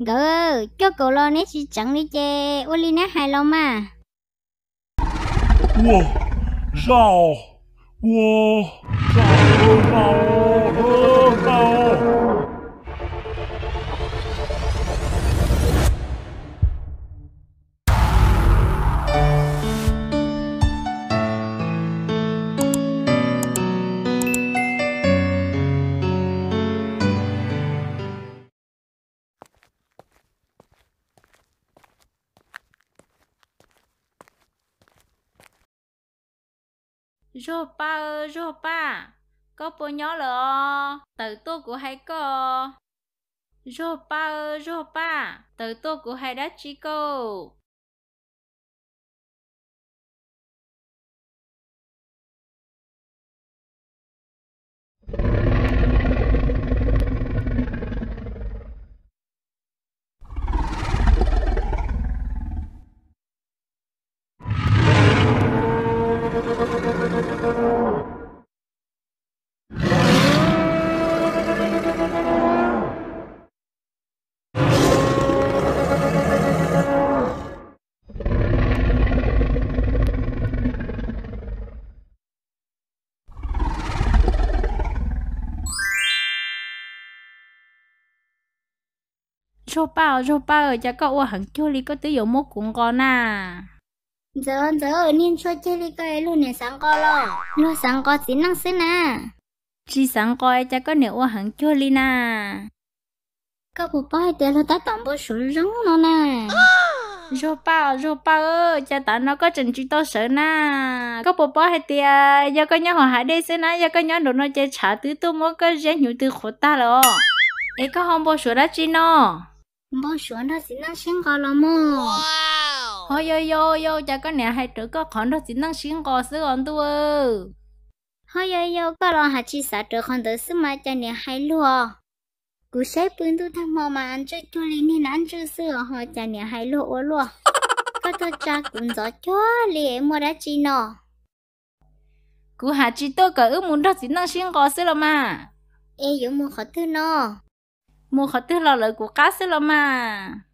Nkawd coj kaum los neb tsis tseev li ces ua li neb hais los mas. Ua, zaj, ua, zaj, zaj, zaj. Zuag Paj, Zuag Paj, koj puas nyob lawm os? Tawm tuaj kuv hais koj. Zuag Paj, Zuag Paj, tawm tuaj kuv hais dab tsi koj. Zuag Paj, Zuag Paj, cas koj ua heev cuag li koj twb yuav muab kuv nqos na? Ntxawm, Ntxawm, niag ntsuag ceg li koj luag niam xav nqos los? Luag xav nqos txiv neej xwb na. Tsis xav nqos cas koj niam ua heev cuag li na? Koj puas paub hais tias luag tab tom npau suav zoo no na? Zuag Paj, Zuag Paj, cas tav no koj tseem tsis tau sawv na? Koj puas paub hais tias yog koj nyob hauv hav dej xwb na, yog koj nyob nraum no ces tshav twb tuaj muab koj ziab hnyuv twb qhuav tag lawm os. Es koj ho npau suav dab tsi no? Npau suav nrog txiv neej sib nqos los mog. Ho yau yau yau, cas koj niam hais rawv koj qhov nrog txiv neej sib nqos xwb os ntuj. Ho yau yau, koj los hais tsis xav rawv qhov ntawd xwb mas cas niam hais luag. Kuv saib pw ntuj tag hmo mas ntswj cuag li niag nab ntswj xwb os, ho cas niam hais luag ua luaj. Koj tuaj tsa kuv ntxov cuag li, muaj dab tsi no? Kuv hais tsis tuaj kom wb mus nrog txiv neej sib nqos xwb los mas. Es yuav mus qhov twg no? Mus qhov twg los lawv kuv qab xwb los mas.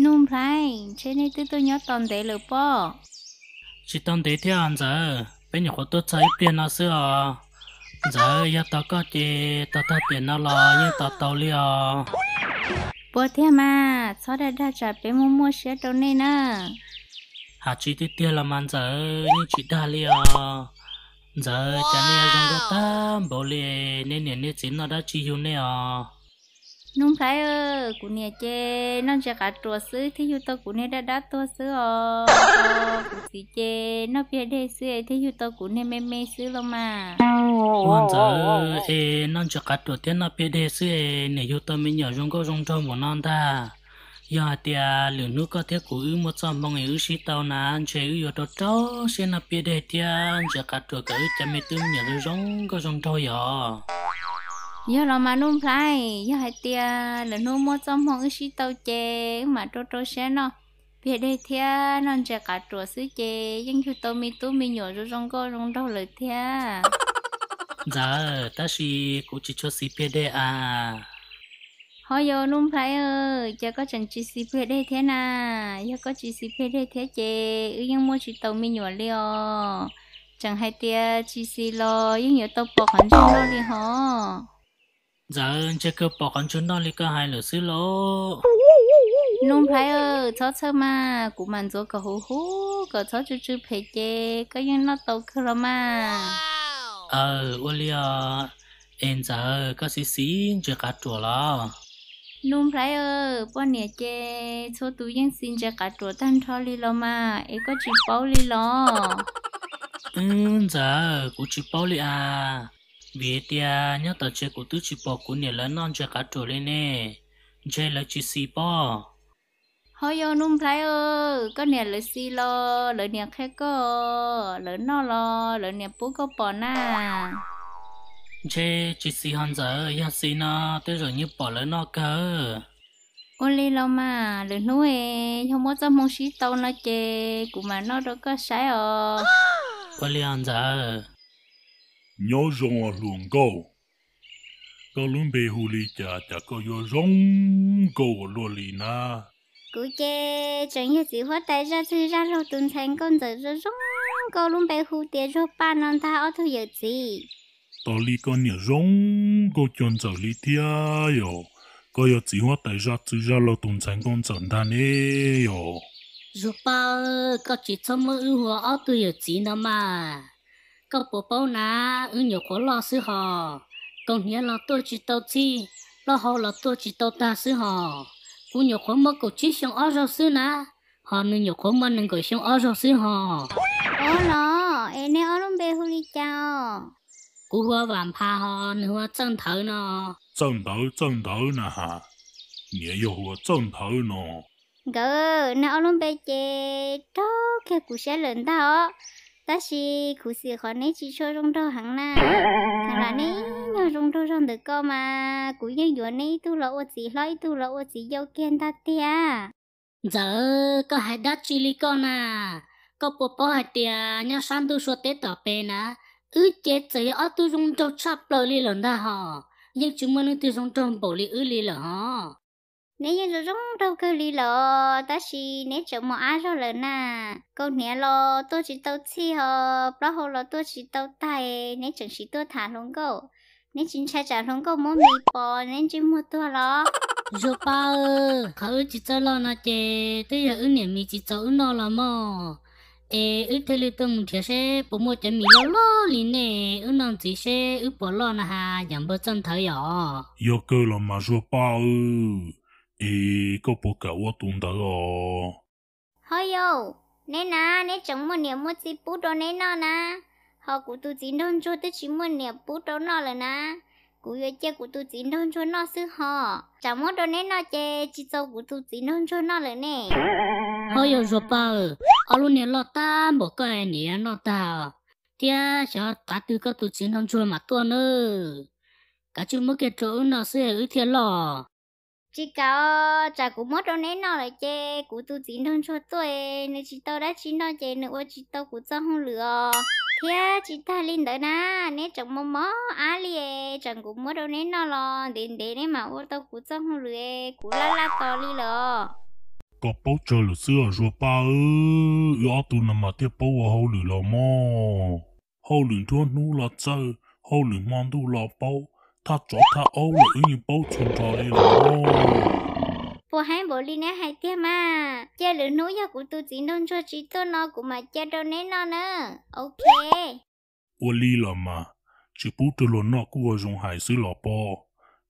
Nuj Nplhaib, ntshe nej twb tuaj nyob tau ntev lawm pob? Tsis tau ntev thiab os Ntxawm, peb nyuam qhuav tuaj txog ib pliag no xwb os. Ntxawm, yog tos koj ces tos tag tiam no los yeej tos tau li os. Puas tiag mas, txhob dag dag tsam peb muaj muaj siab rau nej na. Hais tsis tiag tiag los mas Ntxawm, yeej tsis dag li os. Ntxawm, cas nej zoo nkauj tag npaum li, nej niam nej txiv noj dab tsi yug nej os? Nuj Nplhaib, kuv niam ces noj ntses qav ruam xwb thiaj yug tau kuv niag dab dab tuag xwb os. Kuv txiv ces noj piag deg xwb thiaj yug tau kuv niag me me xwb los mas. Ua Ntxawm, es noj ntses qav ruam thiab noj piag deg xwb es niam yug tau me nyuam zoo nkauj zoo nraug npaum no ntag. Yog hais tias lwm hnub koj thiab kuv wb muaj txoj hmoo es wb sib tau na, ntshe wb yuav rau rau siab noj piag deg thiab ntses qav ruam kom wb cov me tub me nyuam zoo zoo nkauj zoo nraug yom. Yog los mas Nuj Nplhaib, yog hais tias lwm hnub muaj txoj hmoo wb sib tau ces wb mam rau rau siab noj piag deg thiab noj ntses qav ruam xwb ces yeej yug tau me tub me nyuam zoo zoo nkauj zoo nraug lawm thiab. Ntxawm, tab sis kuv tsis tshua xis piag deg as. Ho yog Nuj Nplhaib, cas koj tseem tsis xis piag deg thiab na? Yog koj tsis xis piag deg thiab ces wb yeej muaj tsis tau me nyuam li os. Tseem hais tias tsis xis los yeej yuav tau pom qhov ntswg noj li hos. Ntxawm, ntshe kawg pom qhov ntswg noj li koj hais lawm xwb lauj. Nuj Nplhaib, txhob txhawj mas, kuv mam ntxuav kom huv huv kom txhob tsw tsw phem ces koj yeej noj tau kawg los mas. Aw, ua li os. Es Ntxawm, koj xis xis ntses qav ruam los? Nuj Nplhaib, poj niam ces txhua tus yeej xis ntses qav ruam tag nrho li los mas, es koj tsis paub li los? Wb Ntxawm, kuv tsis paub li as, vim tias nyob tom tsev kuv twb tsis pom kuv niam lawv noj ntses qav ruam li ne, ntshe lawv tsis xis pob. Ho yog Nuj Nplhaib, koj niam lawv xis los lawv niam qhia koj, lawv noj los lawv niam pub koj pom na? Ntshe tsis xis ho Ntxawm, yog xis no tej zaum yeej pom lawv noj kawg. Ua li los mas, lwm hnub es yog muaj txoj hmoo sib tau no ces kuv mam noj rau koj saib os. Ua li os ntxawm. Nyob zoo os hluas nkauj. Koj lub npe hu li cas, cas koj yuav zoo nkauj ua luaj li na? Kuv ces tseem yog txiv huab tais zaj txwg zaj laug tus ntxhais nkauj ntxawm zoo zoo nkauj, lub npe hu tias Zuag Paj no ntag ob tug yawm txiv. Tos li koj niam zoo nkauj cuag ntxawm li thiab yom. Koj yog txiv huab tais zaj txwg zaj laug tus ntxhais nkauj ntxawm ntag ne yom. Zuag Paj, koj tsis txhob muab wb hu ua ob tug yawm txiv no mas. Koj puas paub na, wb nyuam qhuav loj xwb hos, kaus hniav los tuaj tsis tau txhij, plaub hau los tuaj tsis tau tag xwb hos. Kuv nyuam qhuav muaj kaum tsib xyoo ob zaug xwb na, hos nws nyuam qhuav muaj nees nkaum xyoo ob zaug xwb hos. Ov los, es neb ob lub npe hu li cas os? Kuv hu ua Vam Nphas hos nws hu ua Txawj Nthawv no. Txawj Ntawv, Txawj Ntawv na has. Niam yog hu ua Txawj Ntawv no. Nkawd, neb ob lub npe ces raug kiag kuv siab lawm ntag os. Tab sis khuv xim qhov neb tsis tshua zoo nraug heev na. Thaum lam neb nyuag zoo nraug zog ntawm ko mas kuv yeej yuav neb ib tug los ua txiv hlob ib tug los ua txiv yau kiag ntag tiag. Ntxawm, koj hais dab tsi li koj na? Koj puas paub hais tias nyob sab ntuj sua teb tom pem na, wb ces txawm yog ob tug zoo nraug tshaj plaws li lawm ntag hos, yeej tsis muaj leej twg zoo nraug npaum li wb li lawm hos. Neb yeej zoo zoo nraug kawg li lawm, tab sis neb tseem mos ab zog lawm na. Kaus hniav los tuaj tsis tau txhij hos plaub hau los tuaj tsis tau tag, neb tseem sim tuaj tham hluas nkauj. Neb tsis ntshai tsam hluas nkauj muab mis pom neb ntsej muag tuag los? Zuag Paj, qhov wb tsis txawj loj no ces twb yog wb niam mis tsis txaus wb noj los mog. Es wb thiaj li tuaj mus nrhiav seb puas muaj cov mis loj loj li nej, wb noj ntxiv seb wb puas loj na has yam npawg Txawj Nthawv yom. Yog kawg los mas Zuag Paj, es koj puas kam ua tus ntawd os? Ho yau, neb na, neb tseem muaj niam muaj txiv pub rau neb noj na, ho kuv tus txiv nraug ntsuag twb tsis muaj niam pub rau noj lawm na. Kuv yuav cia kuv tus txiv nraug ntsuag noj xwb hos, tsam muab rau neb noj ces tsis txaus kuv tus txiv nraug ntsuag noj lawm ne. Ho yau Zuag Paj, ob lub niag loj tag npaum koj niam yuav noj tag, thiab xyov tav twg koj tus txiv nraug ntsuag mam tuaj nawb. Kav tsij muab kiag rau wb noj xwb wb thiaj loj. Tsis kam, tsam kuv muab rau neb noj lawm ces kuv tus txiv nraug ntsuag tuaj nws tsis tau dab tsi noj ces nws ua tsis tau kuv txoj hauj lwm os. Thiab tsis tag li ntawd na, neb tseem mos mos ab li, tsam kuv muab rau neb noj los ntev ntev neb mam ua tau kuv txoj hauj lwm, kuv laj laj tos li lawm os. Koj paub tsawg lawm xwb os Zuag Paj, wb ob tug no mas thiaj paub ua hauj lwm los mog. Hauj lwm nruab hnub los txawj, hauj lwm hmo ntuj los paub, thaj tsov thaj aub los wb yeej paub txhua nrho li los. Puas heev npaum li neb hais tiag mas, cia lwm hnub yog kuv tus txiv nraug ntsuag tsis tuaj no kuv mam cia rau neb noj na. Ok. Ua li los mas, tsis pub rau luag noj kuj ua zoo hais xwb los pob,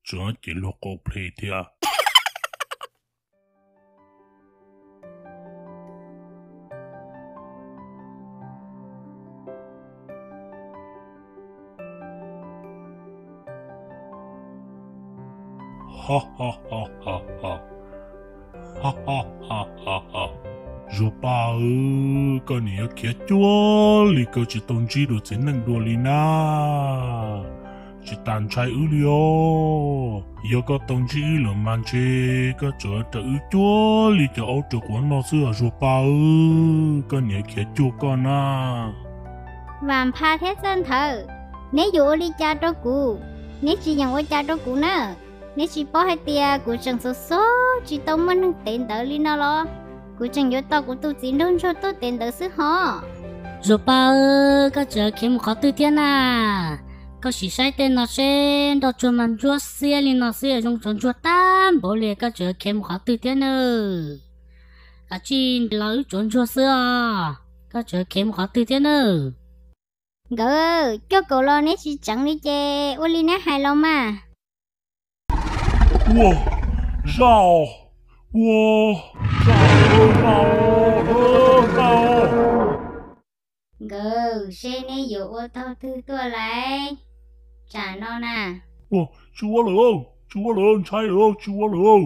tseem ces luag qau ple thiab. Zuag Paj, koj niam yuav khiav cuag li koj tsis tau ntsib dua txiv neej dua li na. Tsis tas ntshai wb li os. Yog koj tau ntsib wb lawm mas ntshe koj tseem raws wb cuag li cov aub raws quav noj xwb os Zuag Paj. Koj niam khiav cuag koj na. Vam Nphas thiab Txawj Nthawv, neb yuav ua li cas rau kuv? Neb tsis yeem ua cas rau kuv na. Neb tsis paub hais tias kuv tseem txom txom tsis tau muaj neeg tev ntawv li no los? Kuv tseem yuav tos kuv tus txiv nraug ntsuag tuaj tev ntawv xwb hos. Zuag Paj, koj tseem khiav mus qhov twg thiab na? Koj sim saib tej no seb, nroj tsuag mas ntsuab xiab li no xwb zoo tsuav ntsuag tag npaum li, koj tseem khiav mus qhov twg thiab na? Kav tsij los wb tsuav ntsuag xwb os, koj tseem khiav mus qhov twg thiab na? Nkawd, cuaj kaum los neb tsis tseev li ces ua li neb hais los mas. Ua, zaj os, ua, zaj, zaj, zaj. Nkawd, seb neb yuav ua tau twg tuaj lawm tsam no na. Ua, tsis ua lawm, tsis ua lawm, ntshai lawm, tsis ua lawm.